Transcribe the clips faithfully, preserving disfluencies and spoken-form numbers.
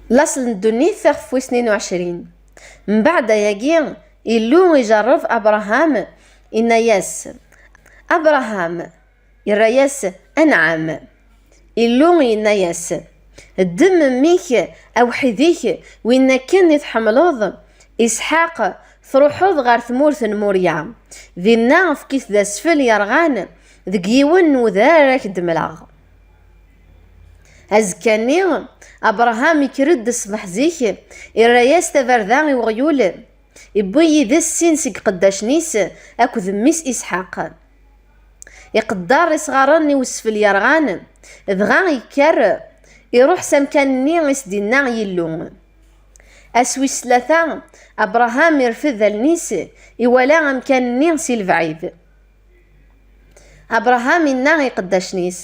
Laṣel n ddunit, ixef wis tnin u ɛecrin. Mbeɛd ayagi, Illu ijerreb Abṛaham, inna-yas: "Abṛaham!" Irra-yas: "Anɛam." Illu yenna-yas: "Ddem mmi-k awḥid-ik, win akken i tḥemmleḍ, Isḥaq, truḥeḍ ɣer tmurt n Murya. Dinna efk-it d asfel yerɣan deg yiwen n udrar ara k-d-mleɣ." Azekka-nni, Abṛaham ikker-d ṣṣbeḥ zik, irra-yas tabarda i weɣyul, iwwi yid-s sin seg iqeddacen-is akked mmi-s Isḥaq. Iqedder isɣaren i usfel yerɣan, dɣa ikker, iruḥ s amkan-nni i s-d-inna Yillu. Ass wis tlata, Abṛaham irfed allen-is, iwala amkan-nni si lebɛid. Abṛaham inna i iqeddacen-is: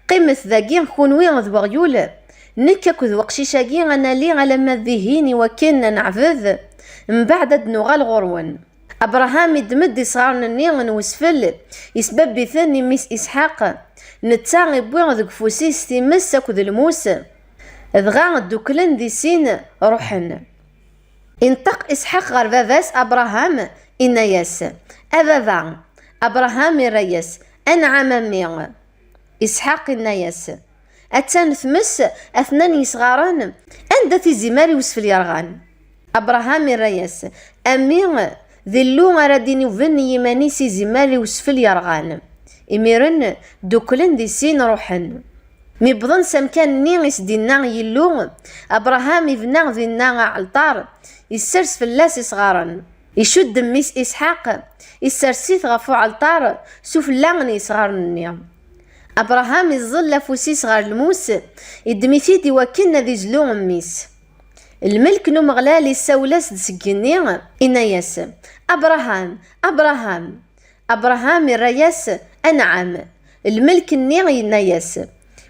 "Qqimet dagi kunwi d weɣyul, nekk akked weqcic-agi ad nali alamma d dihin i wakken ad neɛbed, mbeɛd ad d-nuɣal ɣur-wen." Abṛaham iddem-d isɣaren-nni n wesfel, isbabb-iten i mmi-s Isḥaq, netta iwwi deg ufus-is times akked lmus, dɣa dduklen di sin, ruḥen. Inṭeq Isḥaq ɣer baba-s Abṛaham, inna-yas: "A baba!" Abṛaham irra-yas: "Anɛam a mmi!" Isḥaq inna-yas: "Attan tmes, atnan yesɣaren, anda-t izimer i usfel yerɣan?" Abṛaham irra-yas: "A mmi, d Illu ara d-inuben i yiman-is izimer i usfel yerɣan." Imiren, dduklen di sin, ruḥen. Mi wwḍen s amkan-nni i s-d-inna Yillu, Abṛaham ibna dinna aɛalṭar, issers fell-as isɣaren. Icudd mmi-s Isḥaq, issers-it ɣef uɛalṭar s ufella n yesɣaren-nni. Abṛaham iẓẓel afus-is ɣer lmus, iddem-it-id i wakken ad izlu mmi-s. Lmelk n Umeɣlal issawel-as-d seg igenni, inna-yas: "Abṛaham, Abṛaham!" Abṛaham irra-yas: "Anɛam." Lmelk-nni yenna-yas: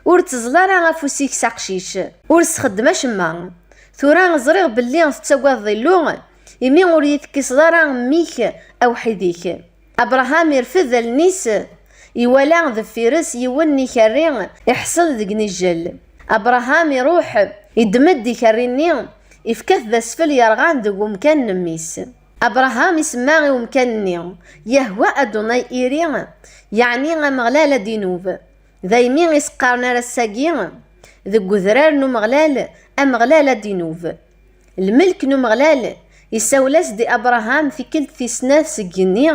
"Ur tteẓẓel ara afus-ik s aqcic, ur sxeddem acemma. Tura ẓriɣ belli tettagadeḍ Illu, imi ur yi-tekkiseḍ ara mmi-k awḥid-ik." Abṛaham irfed allen-is, iwala deffir-s yiwen n ikerri iḥṣel deg inijjel. Abṛaham iruḥ, iddem-d ikerri-nni, ifka-t d asfel yerɣan deg umkan n mmi-s. Abṛaham isemma i umkan-nni: "Yahwa Adunay Iri", yeɛni Ameɣlal ad inub. Daymi i s-qqaren ar ass-agi, deg udrar n Umeɣlal, Ameɣlal ad inub. Lmelk n Umeɣlal issawel-as-d i Abṛaham tikkelt tis snat seg igenni,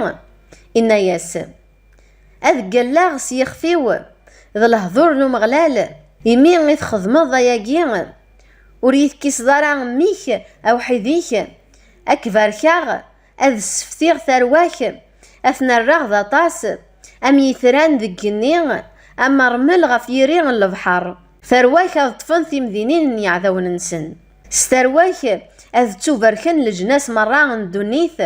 inna-yas: "Ad ggalleɣ s yixef-iw d lehdur n Umeɣlal, imi i txedmeḍ ayagi, ur yi-tekkiseḍ ara mmi-k awḥid-ik, ad k-barkeɣ, ad sseftiɣ tarwa-k, ad ten-rreɣ d aṭas, am yitran deg igenni, am rrmel ɣef yiri n lebḥer. Tarwa-k ad ṭṭfen timdinin n yiɛdawen-nsen. S tarwa-k ad ttubarken leǧnas merra n ddunit,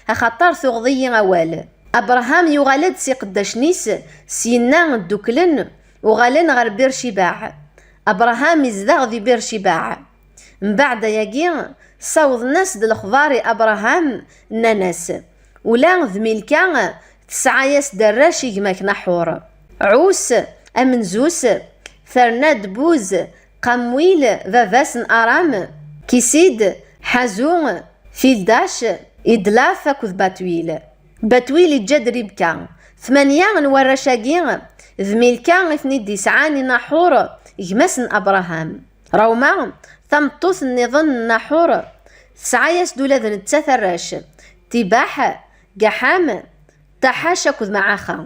axaṭer tuɣeḍ-iyi awal." Abṛaham yuɣal-d s iqeddacen-is, syenna dduklen, uɣalen ɣer Bircibaɛ. Abṛaham izdeɣ di Bircibaɛ. Mbeɛd ayagi, ssawḍen-as-d lexbar i Abṛaham, nnan-as: "Ula d Milka tesɛa-yas-d arrac i gma-k Naḥur. Ɛus, amenzus, terna-d Buz, Qamwil, baba-s n Aram, Kisid, Ḥazu, Fildac, Idlaf akked Batwil." Batwil iǧǧa-d Ribka. Tmanya n warrac-agi d Milka i ten-id-isɛan i Naḥur, gma-s n Abṛaham. Rawma, tameṭṭut nniḍen n Naḥur, tesɛa-yas-d ula d nettat arrac: Tibaḥ, Gaḥam, Taḥac akked Maɛaxa.